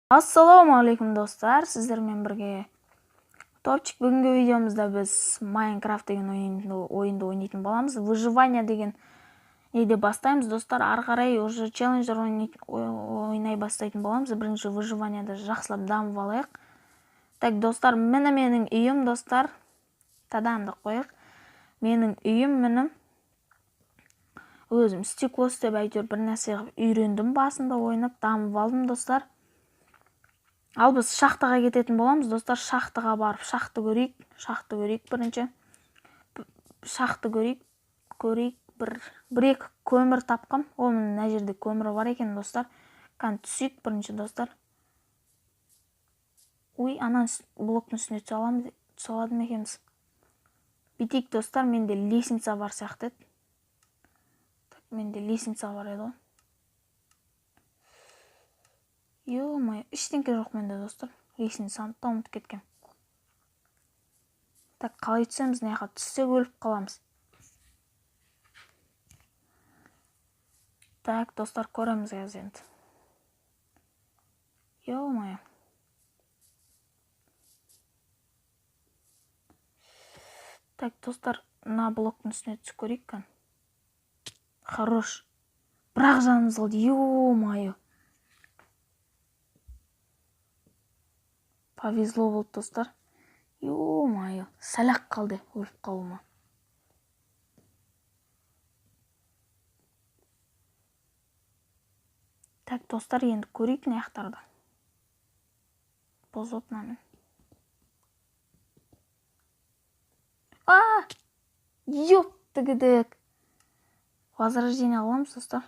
Ассалаумағалейкум, достар! Сіздермен бірге Топчик. Бүгінгі видеомызда біз Майнкрафт деген ойынды ойнайтын боламыз. Выживание деген неде бастаймыз, достар. Ары қарай уже челлендждер ойнай бастайтын боламыз. Бірінші выживанияда жақсылап дамып алайық. Так, достар, міне менің үйім, достар. Тадам деп қояйық. Менің үйім міне. Өзім стекло істеп, әйтеуір бір нәрсе қылып үйрендім, басында ойнап дамып алдым, достар. Ал біз шахтаға кететін боламыз, достар. Шахтаға барып шахта көрейік. Шахта көрейік бірінші. Шахта көрейік. Көрейік. Бір екі көмір тапқам. О, міне, мына жерде көмір бар екен, достар. Кәне, түсейік бірінші, достар. Ой, ана блоктың үстіне түсе аламыз, түсе алады ма екенбіз? Бүйтейік, достар, менде лестница бар сияқты еді. Так, менде лестница бар еді ғой. Ё-моё, ештеңке жоқ менде, достар. Лестницаны да ұмытып кеткем. Так, қалай түсеміз? Мына жаққа түссек, өліп қаламыз. Так, достар, көреміз қазір енді. Ё-моё. Так, достар, мына блоктың үстіне түсіп көрейік кәне. Хорош. Бір-ақ жанымыз қалды. Ё-моё. Повезло болды, достар. Ё-моё, сәл-ақ қалды өліп қалуыма. Так, достар, енді көрейік мына жақтарды. Бұзып мынаны. А! Ёптігідік. Возрождение аламыз, достар.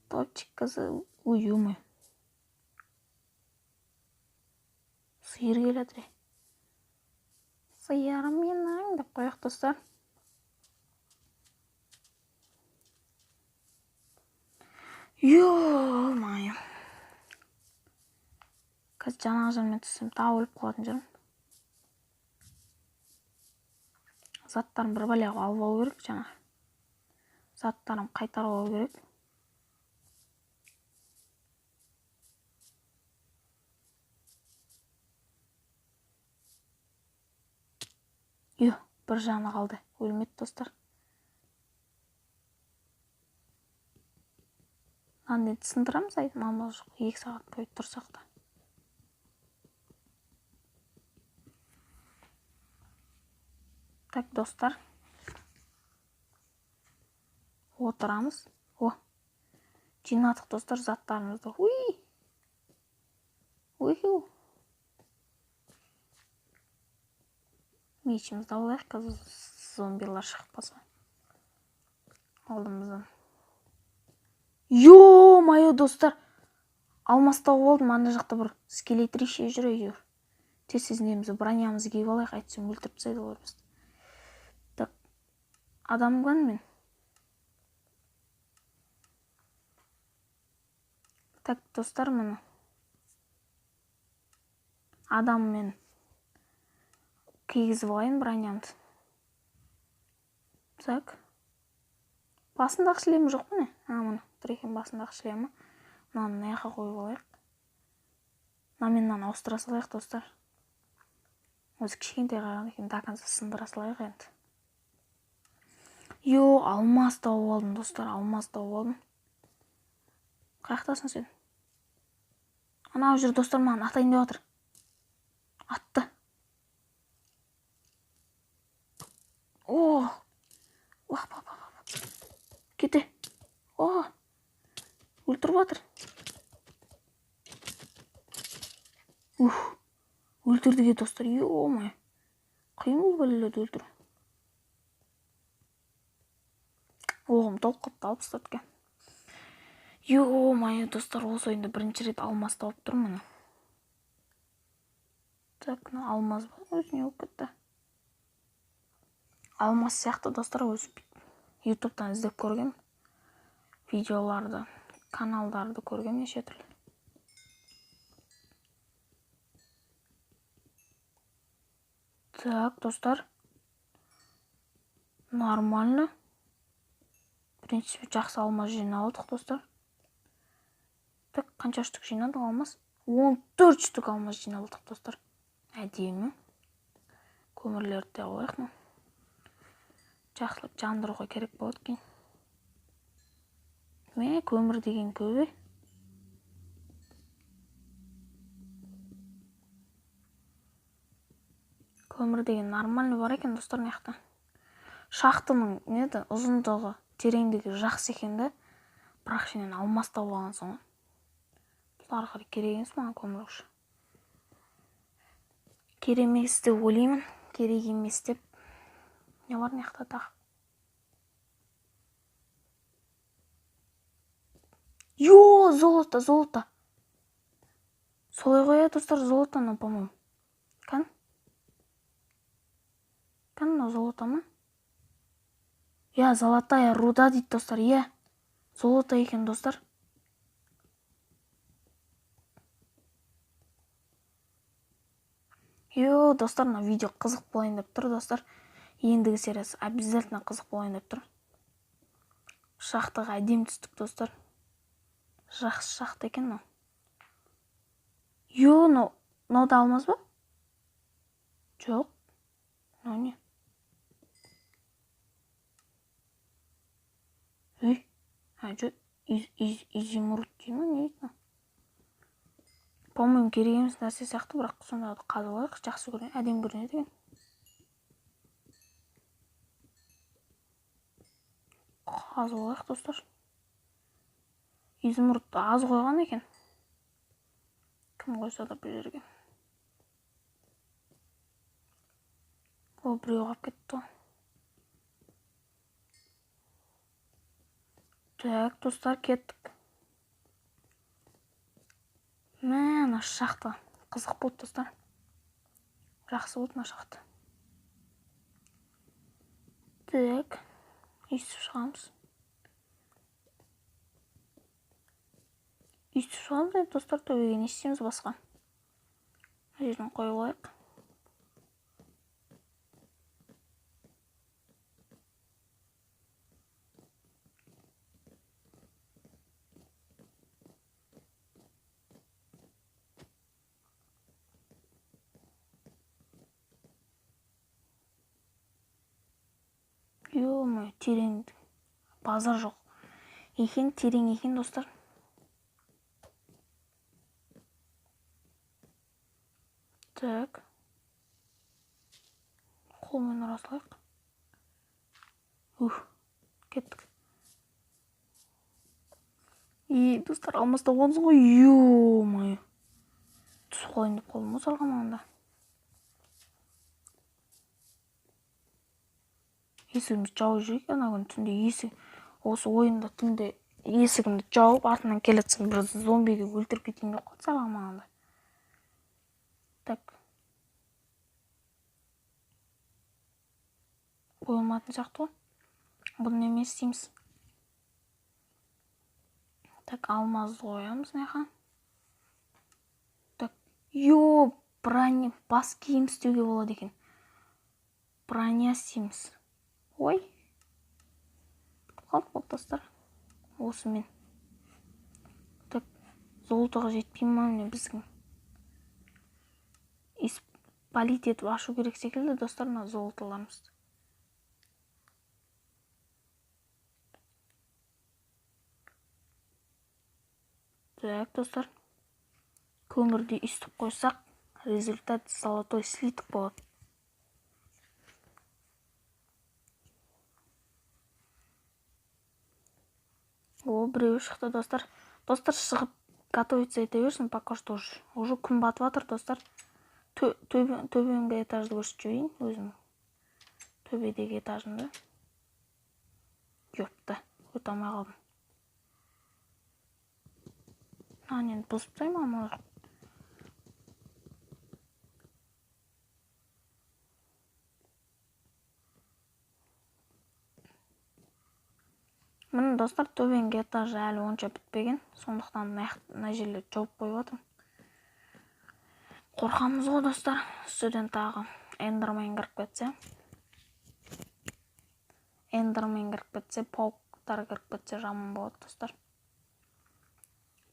Топчик қызы. Ой, ё-моё. Сиыр келеді. Сиырым менің деп қояйық, достар. Ё-моё. Қазір жаңағы жермен түссем, тағы өліп қалатын шығармын. Заттарын бір бәле қылып алып алу керек жаңа. Заттарын қайтарып алу керек. Ё, бір жаны қалды. Өлмеді, достар. Мынаны енді сындырамыз, айдым, амал жоқ. 2 сағат бойы тұрсақ та. Так, достар. Отырамыз. О, жинадық, достар, заттарымызды. Уй! Уйху! Мечімізді алайық, қазір зомбилар шығып қалса алдымыздан. Ё-моё, достар, алмас тауып алдым. Ана жақта бір скелетрище жүр әйтеуір. Тез-тез немізді, бронямызды киіп алайық, әйтпесе өлтіріп тастайды олар бізді. Так, адам ғой мен. Так, достар, міне. Адаммен кигізіп алайын бронямды. Так. Басындағы шлемі жоқ па не? А, міне, тұр екен басындағы шлемі. Мынаны мына жаққа қойып алайық. Мына мен мынаны ауыстыра салайық, достар. Өзі кішкентай қалған екен, до конца сындыра салайық енді. Йо, алмас тауып алдым, достар, алмас тауып алдым. Қаяқтасың сен? Анау жүр, достар, маған атайын деп жатыр. Атты. О! Уах, уах, уах, уах. Кете. О! Өлтіріп жатыр. Ух! Өлтірді ге, достар. Ё-моё. Қиын бұл бәлелерді өлтіру. Оғым толып қалыпты, алып тастады екен. Ё-моё, достар, осы ойында бірінші рет алмас тауып тұрмын. Так, мына алмаз ба? Өзі не болып кетті? Алмаз сияқты, достар, өзі ютубтан іздеп көргем. Видеоларды, каналдарды көргем неше түрлі. Так, достар. Нормально. В принципе, жақсы алмаз жинап алдық, достар. Так, қанша штук жинадық алмаз? 14 штук алмаз жинап алдық, достар. Әдемі. Көмірлерді де алайық мына. Жақсылап жандыруға керек болады екен. Мә, көмір деген көп, е. Көмір деген нормальный бар екен, достар, мына жақта. Шахтаның не еді, ұзындығы, тереңдігі жақсы екен да. Бірақ ішінен алмас тауып алғансың ғой. Бұл ары қарай керек емес маған көмір уже. Керек емес деп ойлаймын. Керек емес деп. Не бар мына жақта тағы? Йо, золото, золото. Солай ғой, иә, достар, золото мынау, по-моему. Кән? Кән мынау золото ма? Иә, золотая руда дейді, достар, иә. Золото екен, достар. Йо, достар, мына видео қызық болайын деп тұр, достар. Ендігі сериясы обязательно қызық болайын деп тұр. Шахтаға әдемі түстік, достар. Жақсы шахта екен мынау. Йо, мынау да алмаз ба? Жоқ. Мынау не? Үй, а, жоқ, изумруд дей ма, не дейді мынау? По-моему, керек емес нәрсе сияқты, бірақ сонда да қазып алайық, жақсы көрінеді, әдемі көрінеді екен. Қазып алайық, достар. Изумрудты аз қойған екен. Кім қойса да бұл жерге. О, біреу қалып кетті ғой. Так, достар, кеттік. Мә, мына шахта қызық болды, достар. Жақсы болды мына шахта. Так, өйстіп шығамыз. Өйстіп шығамыз енді, достар, төбеге не істейміз басқа? Мына жерден қойып алайық. Ё-моё, терең базар жоқ екен, терең екен, достар. Так. Қолмен ұра салайық. Ух, кеттік. И, достар, алмас тауғансың ғой, ё-моё. Түсіп қалайын деп қалдым ғой салған мағында. Есігімізді жауып жүрейік, ана күні түнде есік, осы ойында түнде есігімді жауып, артынан келе жатсам бір зомби келіп өлтіріп кетейін деп қалды саған мағында. Так. Қойылмайтын сияқты ғой. Бұны немен істейміз? Так, алмазды қоямыз мына жаққа. Так, ё, броня, бас киім істеуге болады екен. Броня істейміз. Ой. Бітіп қалды болды, достар. Осымен. Так, золотоға жетпей ма міне біздің? Испалить етіп ашу керек секілді, достар, мына золотоларымызды. Так, достар. Көмірді үстіп қойсақ, результат золотой слиток болады. О, біреуі шықты, достар. Достар, шығып готовиться ете берсін, пока что уже. Уже күн батып жатыр, достар. Төменгі этажды көрсетіп жіберейін өзім. Төбедегі этажымды. Ёпта, өте алмай қалдым. Мынаны енді бұзып тастаймын, амал жоқ. Міне, достар, төменгі этажы әлі онша бітпеген, сондықтан мына жерлерді жауып қойып жатырмын. Қорқамыз ғой, достар, үстіден тағы эндермен кіріп кетсе. Эндермен кіріп кетсе, пауктар кіріп кетсе жаман болады, достар.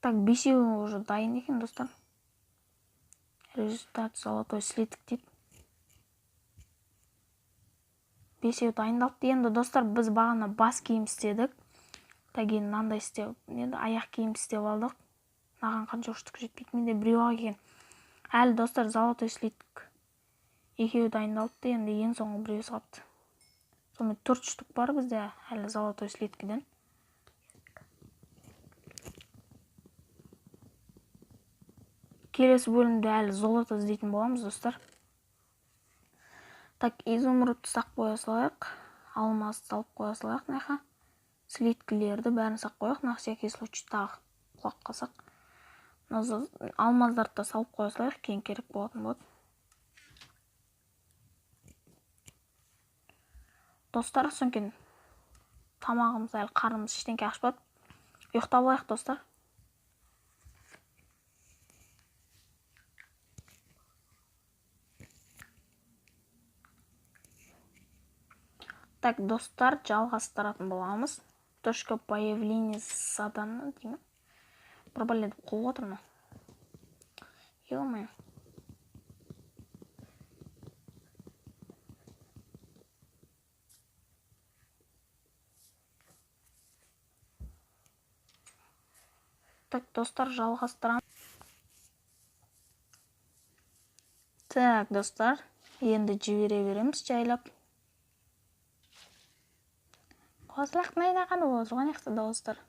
Так, бесеуі уже дайын екен, достар. Результат золотой слиток дейді. Бесеуі дайындалыпты. Енді, достар, біз бағана бас киім істедік. Так, енді мынандай істеп, енді аяқ киім істеп алдық. Маған қанша штук жетпейді, менде біреу-ақ екен. Әлі, достар, золотой слиток екеуі дайындалыпты, енді ең соңғы біреуі қалыпты. Сонымен 4 штук бар бізде әлі золотой слиткіден. Келесі бөлімде әлі золото іздейтін боламыз, достар. Так, изумрудты сақ қоя салайық, алмазды салып қоя салайық мына. Слиткілерді бәрін сақ қояйық, на всякий случай тағы құлап қалсақ. Мына алмаздарды да салып қоя салайық, кейін керек болатын болады. Достар, содан кейін тамағымыз әлі, қарнымыз ештеңке ашпады. Ұйықтап алайық, достар. Так, достар, жалғастыратын боламыз. Точка появления задана деймін. Бір бәле деп қуып отыр мынау. Ё-моё. Так, достар, жалғастырамыз. Так, достар, енді жібере береміз жайлап. Қосылақ найнаған отырған яқты достар.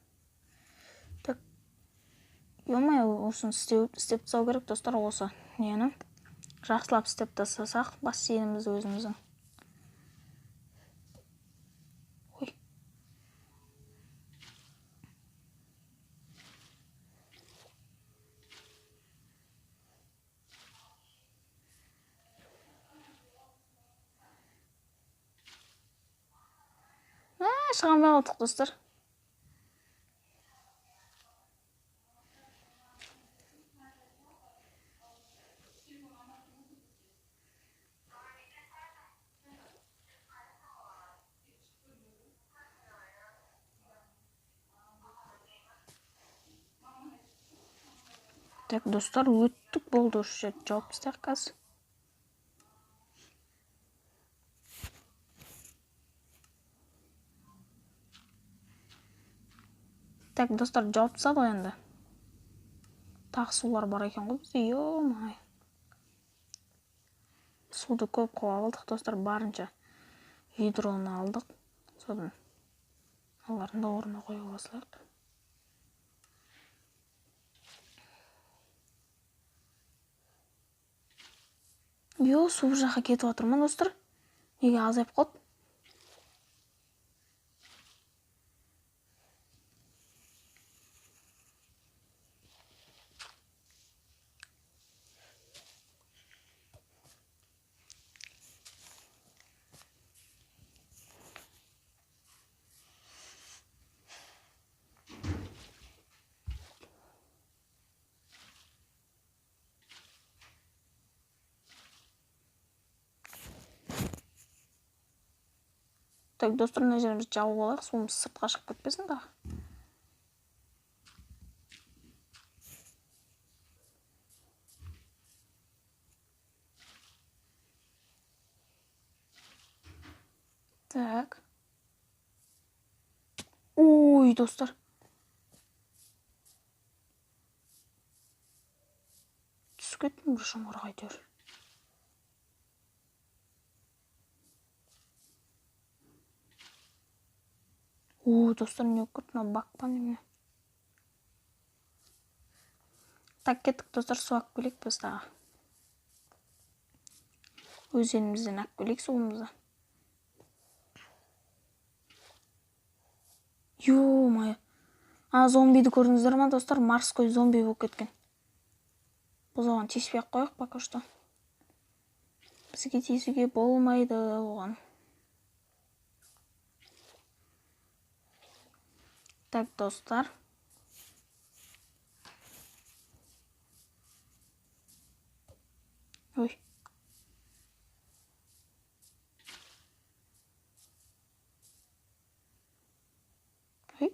Так, ё-моё, осыны істеп тастау керек, достар, осы нені. Жақсылап істеп тастасақ, бассейнімізді өзіміздің. Ой. Шыға алмай қалдық, достар. Так, достар, өттік, болды, осы жерді жауып тастайық қазір. Так, достар, жауып тастадық енді. Тағы сулар бар екен ғой бізде, ё-моё. Суды көп қылып алдық, достар, барынша ведроны алдық. Содан олардың да орнына қойып алсақ. Йо, су бір жаққа кетіп жатыр ма, достар? Неге азайып қалды? Так, достар, мына жерімізді жауып алайық, суымыз сыртқа шығып кетпесін тағы. Так. Ой, достар. Түсіп кеттім бір шұңқырға әйтеуір. О, достар, не болып кетті? Мынау бак па немене? Так, кеттік, достар, су алып келейік біз тағы. Өзенімізден алып келейік суымызды. Ё-моё. Ана зомбиді көрдіңіздер ма, достар? Морской зомби болып кеткен. Біз оған тиіспей ақ қояйық пока что. Бізге тиісуге болмайды оған. Так, достар. Ой. Ой.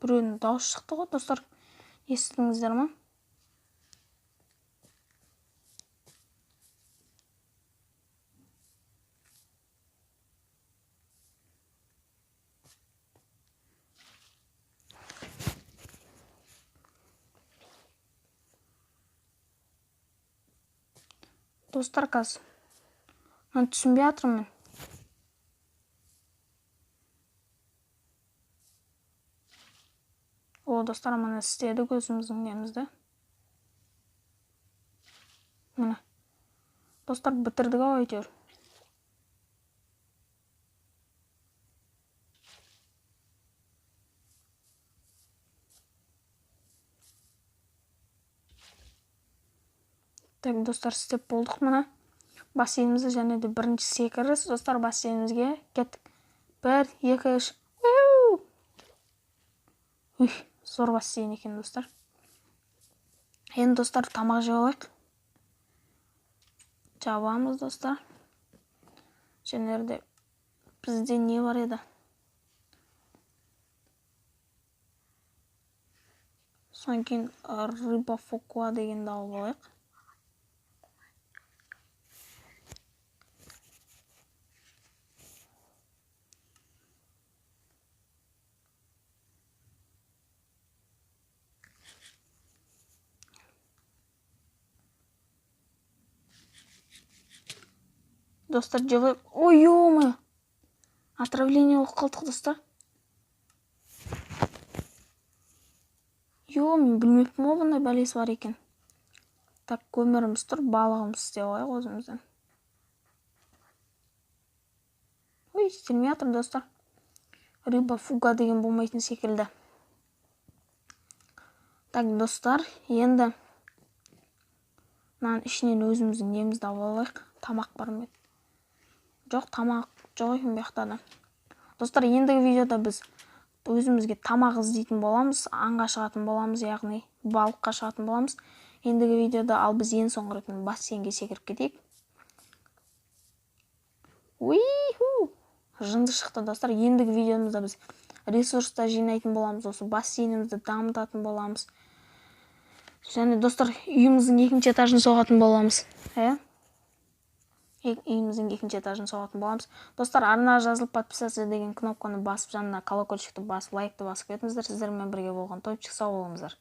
Біреудің дауысы шықты ғой, достар. Естідіңіздер ма? Достар, қазір мен түсінбей жатырмын. О, достар, міне істедік өзіміздің немізді. Міне. Достар, бітірдік ау әйтеуір. Так, достар, істеп болдық мына. Бассейнімізді және де бірінші секіріс. Достар, бассейнімізге кеттік. 1, 2, 3. Уй, зор бассейн екен, достар. Енді, достар, тамақ жеп алайық. Жабамыз, достар. Және де бізде не бар еді? Содан кейін рыба фокуа дегенді алып алайық. Достар, жеп. Ой, ё-моё. Отравление болып қалдық, достар. Ё, мен білмеппін ғой бұндай бәлесі бар екен. Так, көміріміз тұр, балығымыз істеп алайық өзімізден. Ой, істелмей жатыр, достар. Рыба фуга деген болмайтын секілді. Так, достар, енді мынаның ішінен өзіміздің немізді алып алайық. Тамақ бар ма еді? Жоқ, тамақ жоқ екен бұл жақта да. Достар, ендігі видеода біз өзімізге тамақ іздейтін боламыз, аңға шығатын боламыз, яғни балыққа шығатын боламыз. Ендігі видеода ал біз ең соңғы рет бассейнге секіріп кетейік. Уиху! Жынды шықты, достар. Ендігі видеомызда біз ресурстар жинайтын боламыз, осы бассейнімізді дамытатын боламыз. Және, достар, үйіміздің екінші этажын соғатын боламыз. Үйіміздің екінші этажын соғатын боламыз. Достар, арнаға жазылып, подписаться деген кнопканы басып, жанына колокольчикті басып, лайкты басып кетіңіздер. Сіздермен бірге болған Топчик, сау болыңыздар.